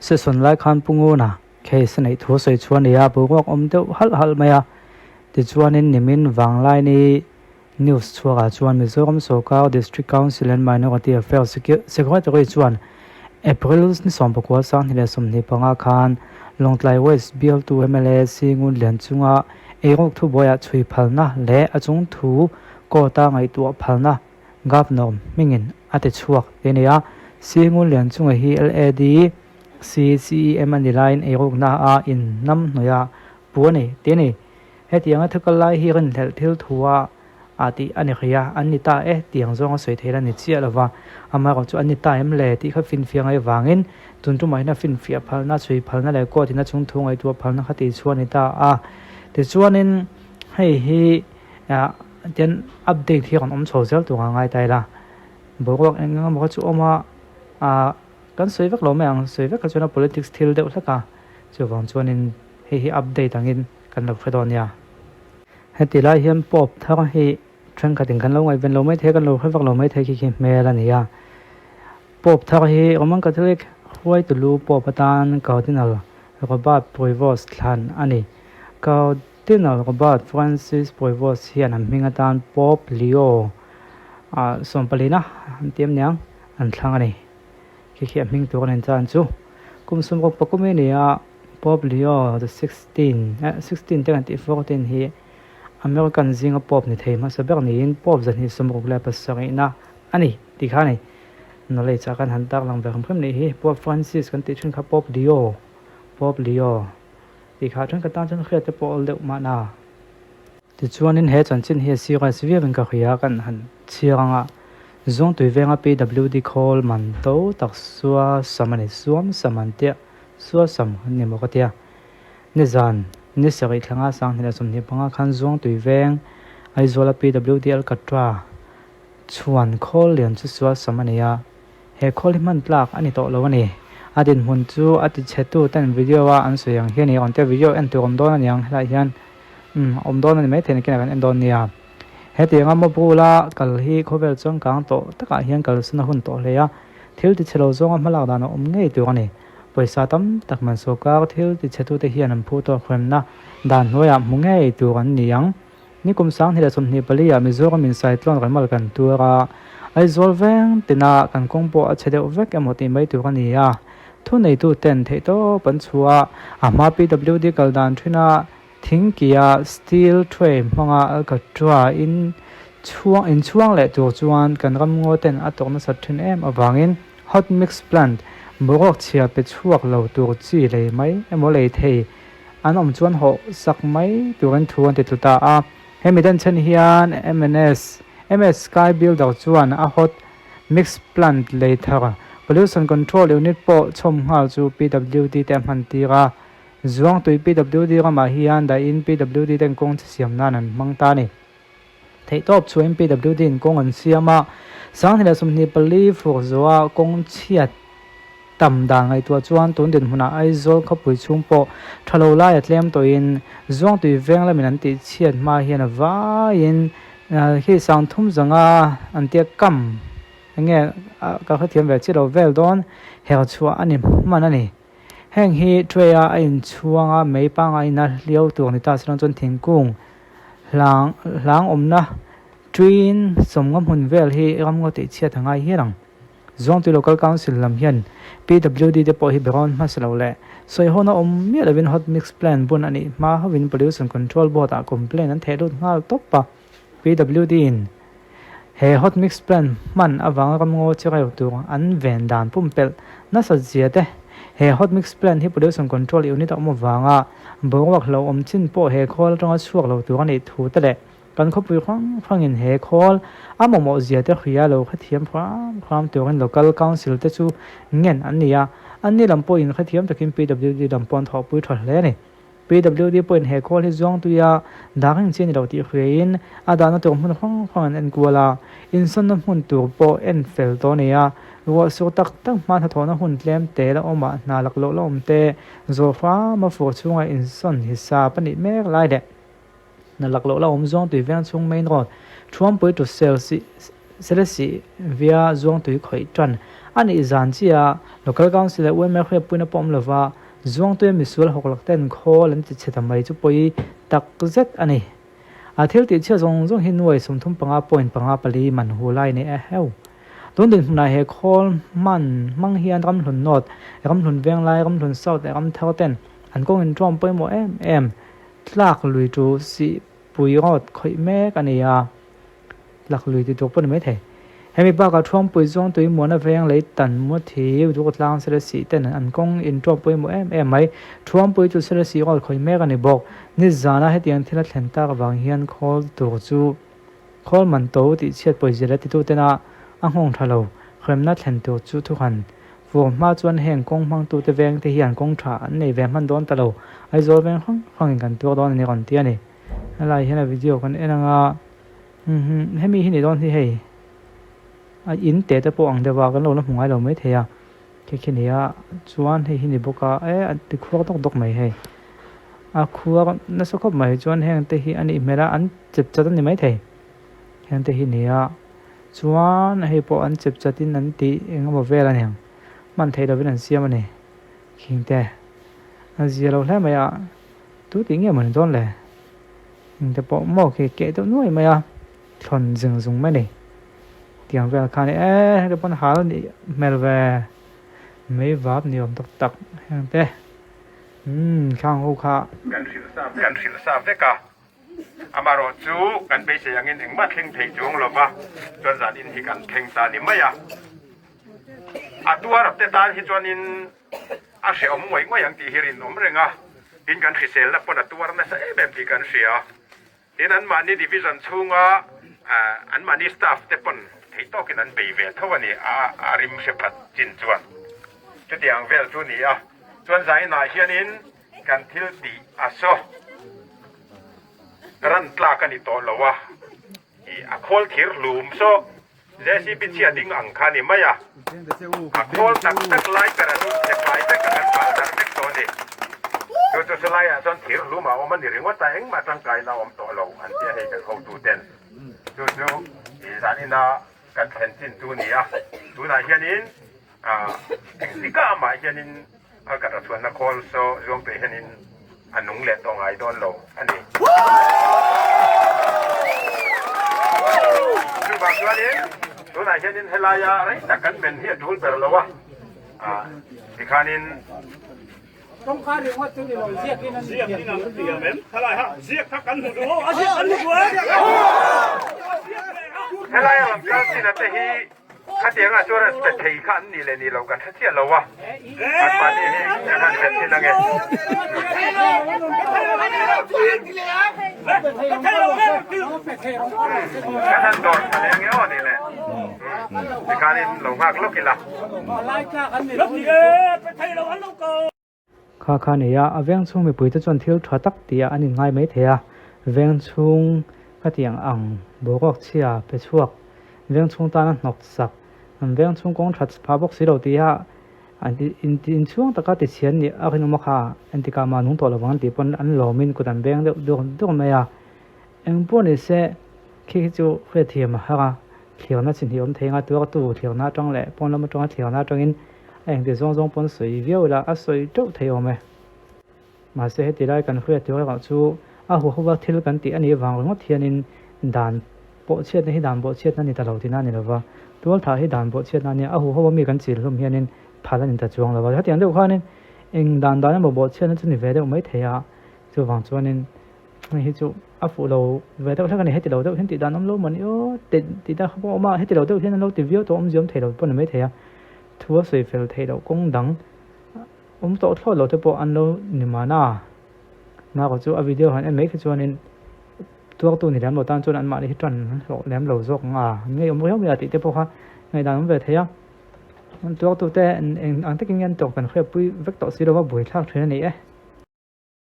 Session lai khan Pu Nguna case a neih thu sawi chu a ni a, boruak awm deuh halh halh mai a. Tichuanin nimin Vanglaini news chhuakah chuan Mizoram Sorkar District Council and Minority Affairs Secretary chuan April ni 19 2025 khan Lawngtlai West bialtu mla Singun Lianchunga eiruk thubuaiah chhui phalna leh a chung thu court-a ngaihtuah phalna Governor hmingin a ti chhuak tih a ni a. Singun Lianchunga hi LAD CCEM a ni laiin eirukna a in hnam hnawih a pu a ni tih a ni. Hetianga thukal lai hi rinhlelh thil thua ah tih a ni hrih a, an ni ta e tiang zawng a sawi theih la ni chiah lova, amaherawh chu an ni ta em le tih kha finfiah ngai vangin tun tumah hian a finfiah phalna, chhui phalna leh court in a chung thu ngaihtuah phalna kha tih chhuah a ni ta a. Tichuanin hei hi tian update hi rawn awm chho zel tur a ngai ta ila, boruak eng eng emaw kha chu awm a, ah kan sawi vek lo mai ang, sawi vek kha chuan a politics thil deuh hlek a, chuvang chuanin hei hi update angin kan lo hre dawn nia. Heti lai hian Pope thar hi thenkhatin kan lo ngaihven lo maithei a, kan lo hre vak lo maithei khi khi hmel a ni a. Pope thar hi Roman Catholic hruaitu lu Pope atan Cardinal Robert Prevost thlan a ni. Cardinal Robert Francis Prevost hian an hming atan Pope Leo sawmpalina an ti em niang an thlang a ni. Khi khi a hming tur a ni tan chu kum sawmruk pakum i ni a. Pope Leo the 16, 16 te kan tih 14 hi American zinga Pope ni thei hmasa ber niin Pope 267na a ni tih kha a ni. Knowledge ah kan han tak lang ve hrim hrim nih hi. Pope Francis kan tih thin kha Pope Leo, Pope Leo tih kha thenkhat tan chuan hriat te pawh awl deuh mahna. Tichuanin he chanchin hi a serious viauin ka hria kan han chhiar anga Zuangtui venga PWD khawl man to tak sua sam a ni, suam sam an tia, sua sam an ni maw ka tia. Nizan ni sarih thlanga 2025 khan Zuangtui veng Aizawla PWD Alkatra chhuan khawl lian chu sua sam a ni a, he khawl hi hman tlak a ni tawh lo a ni. A dinhmun chu a tichhetu ten video a an sawi ang hian i rawn tia video en tur awm dawn a niang helaiah hian. Umm awm dawn a ni maithei nakinah kan en dawn nia. Hetianga Mawbula kal hi khawvel changkang tawh takah hian kalsan a hun tawh hle a, thil tichhe lo zawnga hmalak dan a awm ngei tur a ni. Pawisa tam tak man sawrkar thil tichhetute hian an phu tawk hremna dan hnuaiah hmu ngei tur an ni ang. Nikum 2024 ah Mizoram in Cyclone Remal kan tuar a, Aizawl veng tina kan kawng pawh a chhe deuh vek emaw tih mai tur a ni a. Thuneituten theihtawp an chhuah a, a hma PWD kal dan thin a, Thingkia steel tray hmanga alkatra in chhuang inchhuang leh tur chuan kan ram ngaw ten a tawk nasat thin em avangin hot mix plant boruak chhia pe chhuak lo tur chi lei mai emaw lei thei an awm chuan hawh sak mai turin thu an ti tlu ta a. Hemi dan chhan hian MNS MS Sky Builder chuan a hot mix plant lei thar pollution control unit pawh chhawm nghal chu PWD te a hman tir a. Zuangtui PWD ramah hian dahin PWD ten kawng chi siam nan an hmang ta a ni. Theihtawp chhuahin PWD in kawng an siam a, 2024 fur zawha kawng chhiat tam dan ngaihtuah chuan tun dinhmunah Aizawl khawpui chhung pawh tha lo lai a tlem tawhin Zuangtui veng lamin an tih chhiat hma hian a vaiin khi 30 zanga an tia kam enge ka hrethiam ve chiah lo vel dawn herchhuah a ni hman a ni. Heng hi tray a a inchhuang a, mei pangai ina hliau tur ni ta se chuan thingkung hlang hlang awmna tuiin sawmnga hmun vel hi ramngaw tih chhiat a ngai hial ang. Zuangtui Local Council lam hian PWD te pawh hi berawn hmasa lo leh sawihawna awm miah lovin hot mix plant bun a nih hma hovin Pollution Control Board ah complaint an theh lut nghal tawp a, PWD in He hot mix plant hman avanga ramngaw chi reu tur an ven dan pumpelh nasat zia te, he hot mix plant hi pollution control unit a awm avanga boruak hlauhawm chin pawh he khawl atanga chhuak lo tur a nih thu te leh kan khawpui hrang hrangin he khawl a mamawh zia te hria lo hrethiam hram hram turin local council te chu ngen an ni a, anni lam pawhin hrethiam takin PWD lam pawh an thawhpui tha hle a ni. PWD pawhin he khawl hi Zuangtuia dah reng chi a ni lo tih hriain a dahna tur hmun hrang hrang an enkual a, insawnna hmun tur pawh en fel tawh a ni a, ruah sur tak tak hma hnathawhna hun tlem te la awmah hna laklawh la awm te, zawh hrama fur chhunga insawn hisa pahnih mek lai leh hna laklawh la awm Zuangtui veng chhung main road Thuampui to Sel Selesih via Zuangtui khawih tan a nih zan chiah Local Council leh UML hriatpuina pawh awm lova Zuangtuia misual hawklak ten khawl an ti chhe ta mai chu pawi tak zet a ni. A thil tih chhiat zawng zawng hi nuai 35 point panga pali man hu lai nei a heu. Tun dinhmunah he khawl hman hmang hian Ramhlun North, Ramhlun Venglai, Ramhlun South leh Ramthar ten an kawng inṭawm pawimawh em em tlak lui chu sihpui rawt khawih mek a ni a. Tlak lui ti tur pawh ni maithei. Hemi bakah Thuampui zawng tui muana veng lei tan muat hi Duk tlang Selesih ten an kawng inṭawm pawimawh em em mai. Thuampui chu Selesih rawt khawih mek a ni bawk. Nizana hetiang thil a thlen tak avang hian khawl tur chu Khawl man to tih chhiat pawizia leh titu tena a nghawng tha lo hremna thlen tur chu thuhan fur hma chuan heng kawng hmangtute veng te hian kawng tha an nei ve hman dawn ta lo. Aizawl veng hrang hrangin kan tuar dawn a ni rawn ti a ni. Helai hian a video kan en anga umm hemi hi ni dawn hi hei a in te te pawh ang deuh a kan lo la hmu ngai lo maithei a khi khi ni a chuan hei hi ni bawk a e a ti khuar dawk dawk mai hei a khuar nasa khawp mai chuan heng te hi a nih hmel a an chep chat a ni maithei heng te hi ni a chuan hei pawh an chep chat in an tih eng emaw vel a niang hman theih lovin an siam a ni khing te a zia lo hle mai a. Tu tih nge mawni dawn le? Engte pawh maw khi keh deuh nuai mai a, thlawn zing zung mai a ni. Tiang vel khan e hengte pawn hal a nih hmel ve, mei vap ni awm tak tak hengte umm khang ho kha. Kan hrilh sa kan hrilh sa vek a, amaherawh chu kan beisei angin engmah thleng thei chuang lova chuan zan in hi kan thleng ta ni mai a, a tuar te tan hi chuanin A hrehawm ngawih ngawih ang tih hi rinawm reng a, tin kan hriselna pawn a tuar nasa em em tih kan hria. Tin anmahni division chhunga anmahni staff te pawn theih tawkin an bei ve tho a ni, a rim hre phat chin chuan chutiang vel chu ni a. Chuan zainah hianin kan thil tih a saw ran tlak a ni tawh lo a, a khawl thir hlum saw. JCB chhia ding ang kha ni mai a, a khawl tak tak lai ber a lut chhe fai vek a kan fal darh vek tawh a ni. Chu chu chulai ah chuan thir hlum a awm a ni ringawt a, engmah tangkaina a awm tawh lo an tia hei kan hotu ten. Chu chu ih zan ina kan thlen chin chu ni a, tunah hianin ah engtikah amah hianin a ka rachuanna khawl saw zuang tuah hianin a nung leh tawh ngai dawn lo a ni. Chuvang chuanin tunah hianin helaia rei tak kan men hi a tul ber lo a, ah tikhanin Tawngka ringawt chu ni lo, ziakin an Ziakin an tiam em? Thalai ha, ziak kha kan hmu duh aw, a ziak kan hmu duh e! Helaia rawn kal chin ate hi Khatiangah chuan an pe thei kha an nih leh nih loh kan hre chiah lo a, an mahni hi kan han hre thin ange. Kan han dawr tha leh ange aw nih leh tikhanin lo nghak lawk ila. Kha kha nei a, a veng chhung mipuite chuan thil tha tak tih ah an inngai mai thei a, veng chhung ka tih ang ang boruak chhia pe chhuak, veng chhung tana hnawk sak, an veng chhung kawng that phah bawk si lo tih ah an inchhuang taka ti chhian nih a rinawm a kha, entikah mah nung tawh lovang an tih pawn an lawmin kut an veng deuh deuh deuh mai a, eng pawh ni se khi khi chu hriatthiam a har a, thlirna chi hnih awm thei anga tuartu thlirna atang leh pawn lam atanga thlirna atangin A engti zawng zawng pawn sawi viau ila a sawi teuh thei awm e. Mahse heti lai kan hriat tur erawh chu a huhova thil kan tih a nih vang ringawt hianin dan pawh chhiatna hi dan pawh chhiatna a ni ta lo tihna a ni lova, tualthah hi dan pawh chhiatna a nia, a huhova mi kan chil hlum hianin phal a ni ta chuang lova. Hetiang deuh khanin eng dan dan emaw bawhchhiatna chu ni ve deuh mai thei a, chuvang chuanin Hei hi chu a fuh lo ve deuh hlek a ni, heti lo deuh hian tih dan awm lo maw ni aw tih tih dan kha pawh a awm a, heti lo deuh hian an lo ti viau tawh awmzia awm thei lo pawh a ni maithei a, thu a sawi fel theih loh kawng dang awm tawh thlawt lo te pawh an lo ni mahna. Mahka chu a video han en mai khi chuanin tuartu ni lem lo tan chuan anmahni hi tan an hlawh lem lo zawk ang a, an ngei awm riau mai a tih te pawh kha ngaihdan awm ve thei a, tuartute eng ang takin nge an tawk kan hriatpui vek tawh si lova buaithlak thin a ni e.